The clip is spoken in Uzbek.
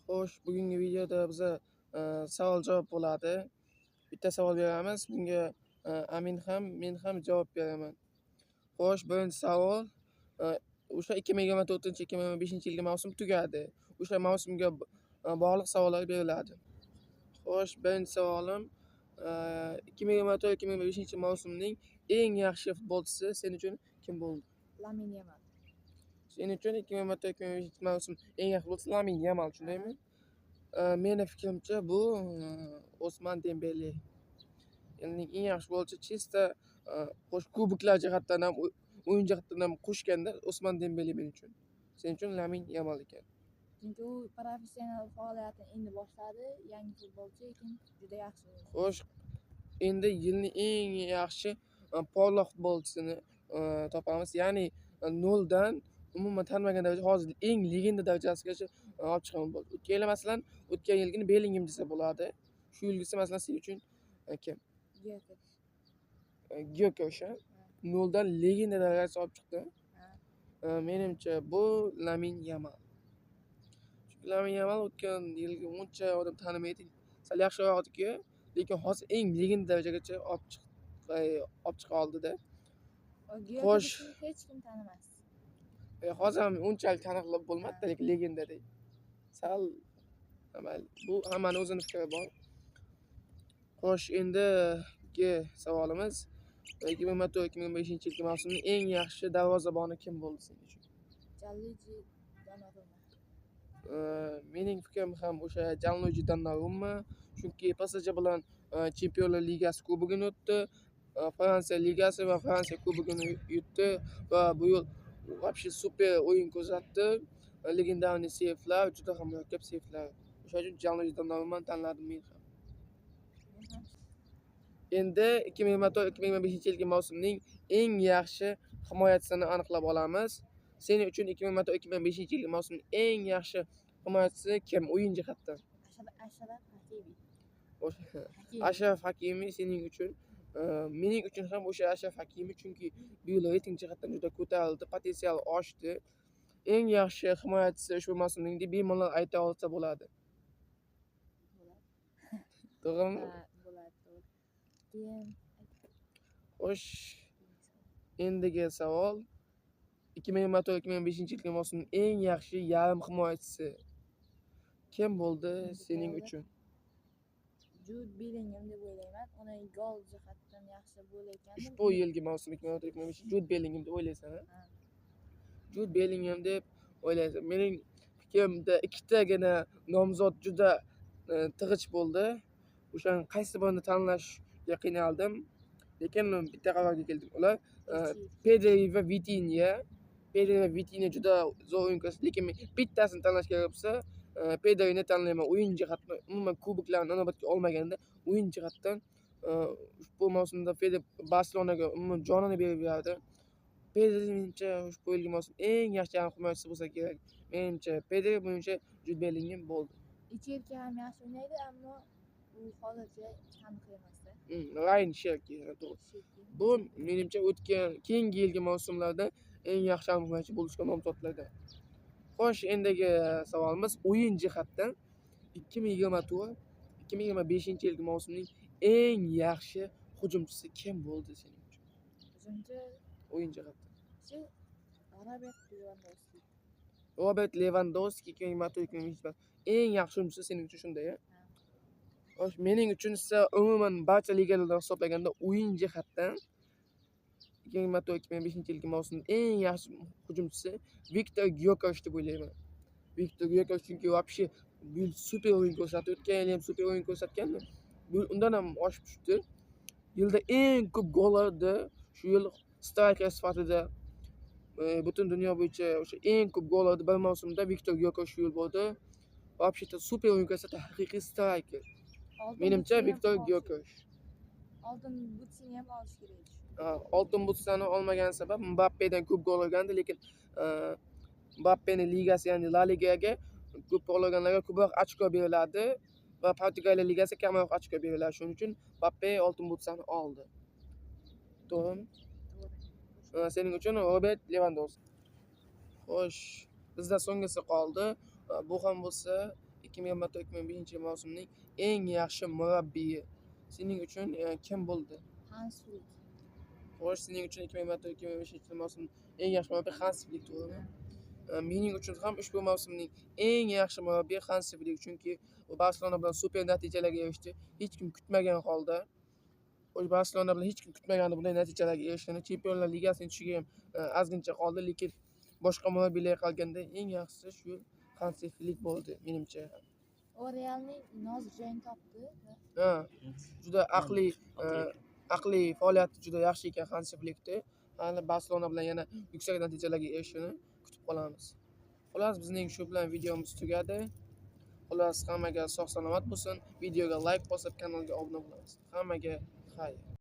Xo'sh, bugungi videoda biza savol-javob bo'ladi. Bitta savol beramiz. Bunga Amin ham, men ham javob beraman. Xo'sh, birinchi savol, o'sha 2024-2025 yilgi mavsum tugadi. O'sha mavsumga bog'liq savollar beriladi. Xo'sh, birinchi savolim, 2024-2025 mavsumning eng yaxshi futbolchisi sen uchun kim bo'ldi? Lamin Yamal. Sen uchun 2024-2025 mavsum eng yaxshi futbolchisi Lamin Yamal, shundaymi? Meni fikrimcha, bu Osman Dembele. Yilning eng yaxshi futbolchi чисто xo'sh, kuboklar jihatdan ham, o'yin jihatdan ham qo'shganda Osman Dembele men uchun. Sen uchun Lamin Yamal ekan. Chunki u professional faoliyatini endi boshladi, yangi futbolchi, lekin juda yaxshi o'ynaydi. Xo'sh, endi yilning eng yaxshi porloq futbolchisini topamiz. Ya'ni noldan umuman tanimagan daraja hozir eng legenda darajasigacha olib chiqqan futbolchi. O'tgan yili, masalan, o'tgan yilgini Bellingham desa bo'ladi. Shu yilgisi, masalan, sen uchun kim? Gyökeres. Gyökeres o'sha noldan legenda darajasiga olib chiqdi. Ha. Menimcha, bu Lamin Yamal. Chunki Lamin Yamal o'tgan yilgi uncha odam tanimaydi. Sal yaxshiroq edi-ku, lekin hozir eng legenda darajagacha olib chiqa oldida. O Xo'sh. Gyökeresni hech kim tanimas. Hozir ham unchalik taniqli bo'lmadi, lekin legendadek. Sal mayli, bu hammani o'zini fikri bor. Xo'sh, endigi savolimiz: 2024-2025 yilgi mavsumning eng yaxshi darvozaboni kim bo'ldi sen uchun? Gianluigi Donnarumma. Mening fikrim ham o'sha Gianluigi Donnarumma, chunki PSG bilan Chempionlar Ligasi kubogini yutdi, Fransiya Ligasi va Fransiya kubogini yutdi va bu yil вообще super o'yin ko'rsatdi. Легендарный seyflar, juda ham murakkab seyflar. O'sha uchun Gianluigi Donnarummani tanladim men ham. Men ham. Endi 2024-2025 yilgi mavsumning eng yaxshi himoyachisini aniqlab olamiz. Sening uchun 2024-2025 yilgi mavsumning eng yaxshi himoyachisi kim o'yin jihatdan? Ashraf Hakimi. O'sha Hakimi. Ashraf Hakimi sening uchun, mening uchun ham o'sha Ashraf Hakimi, chunki bu yil reyting jihatdan juda ko'tarildi, potensial oshdi. Eng yaxshi himoyachisi ushbu mavsumning deb bemalol ayta olsa bo'ladi. Bo'ladi. To'g'rimi? Ha, bo'ladi, to'g'ri. Keyin Xo'sh, endigi savol: 2024-2025 yilgi mavsumning eng yaxshi yarim himoyachisi kim bo'ldi sening uchun? Jude Bellingham deb o'ylayman. Uni gol jihatdan yaxshi bo'layotgandi. Ushbu yilgi mavsum 2024-2025 Jude Bellingham deb o'ylaysan, a? Ha. Jude Bellingham deb o'ylaysan. Mening fikrimda ikkitagina nomzod juda tig'ich bo'ldi. O'shani qaysi birini tanlashga qiynaldim. Lekin bitta qarorga keldim. Ular Pedri va Vitinha. Pedri va Vitinha juda zo'r o'yin ko'rsatdi, lekin men bittasini tanlash kerak bo'lsa, Pedrini tanlayman. O'yin jihatdan, umuman kuboklarni inobatga olmaganda, o'yin jihatdan ushbu mavsumda Pedri Barselonaga umuman jonini berib berdi. Pedri menimcha ushbu yilgi mavsum eng yaxshi yarim himoyachisi bo'lsa kerak. Menimcha Pedri, menimcha Jude Bellingham bo'ldi. Cherki ham yaxshi o'ynaydi, ammo u hozircha taniqli emasda. Rayan Cherki, to'g'ri. Cherki. Bu menimcha o'tgan keyingi yilgi mavsumlarda eng yaxshi yarim himoyachi bo'lishga nomzodlardan. Xo'sh, endigi savolimiz: o'yin jihatdan 2024-2025 yilgi mavsumning eng yaxshi hujumchisi kim bo'ldi sening uchun? Hujumchi O'yin jihatdan. Shu Robert Lewandowski. Robert Lewandowski 2024-2025 eng yaxshi hujumchisi sening uchun shunday, a? Ha. Xo'sh, mening uchun esa umuman barcha ligalardan hisoblaganda o'yin jihatdan 2024-2025 yilgi mavsumning eng yaxshi hujumchisi Viktor Gyökeres deb o'ylayman. Viktor Gyökeres, chunki вообще bu yil super o'yin ko'rsatdi. O'tgan yil ham super o'yin ko'rsatgandi. Bu yil undan ham oshib tushdi. Yilda eng ko'p gol urdi. Shu yil striker sifatida butun dunyo bo'yicha o'sha eng ko'p gol urdi bir mavsumda Viktor Gyökeres shu yil bo'ldi. Вообще super o'yin ko'rsatdi, haqiqiy striker. Oltin Menimcha, butsini ham Viktor olishi- Gyökeres. Oltin butsini ham olish kerak edi. Ha, oltin butsani olmagan sabab Mbappedan ko'p gol urgandi, lekin Mbappeni ligasi, ya'ni La Ligaga ko'p gol urganlarga ko'proq ochko beriladi va Portugaliya ligasi kamroq ochko beriladi. Shuning uchun Mbappe oltin butsani oldi. To'g'rimi? To'g'ri. Sening uchun Robert Lewandowski. Xo'sh, bizda so'nggisi qoldi. Bu ham bo'lsa 2024-2025 mavsumning eng yaxshi murabbiyi sening uchun kim bo'ldi? Hans Flick. Xo'sh, sening uchun 2024-2025 mavsumning eng yaxshi murabbiyi Hans Flick, to'g'rimi? Mening uchun ham ushbu mavsumning eng yaxshi murabbiyi Hans Flick, chunki u Barselona bilan super natijalarga erishdi. Hech kim kutmagan holda. Xo'sh, Barselona bilan hech kim kutmagandi bunday natijalarga erishishini. Chempionlar Ligasini yutishiga ham ozgincha qoldi, lekin boshqa murabbiylarga qaraganda eng yaxshisi shu Hansi Flick bo'ldi, menimcha. U Realning nozik joyini topdi va Ha, juda aqliy, aqliy faoliyati juda yaxshi ekan Hansi Flickni. Hali Barselona bilan yana yuksak natijalarga erishishini kutib qolamiz. Xullas, bizning shu bilan videomiz tugadi. Xullas, hammaga sog' salomat bo'lsin. Videoga like bosib, kanalga obuna bo'lamiz. Hammaga xayr.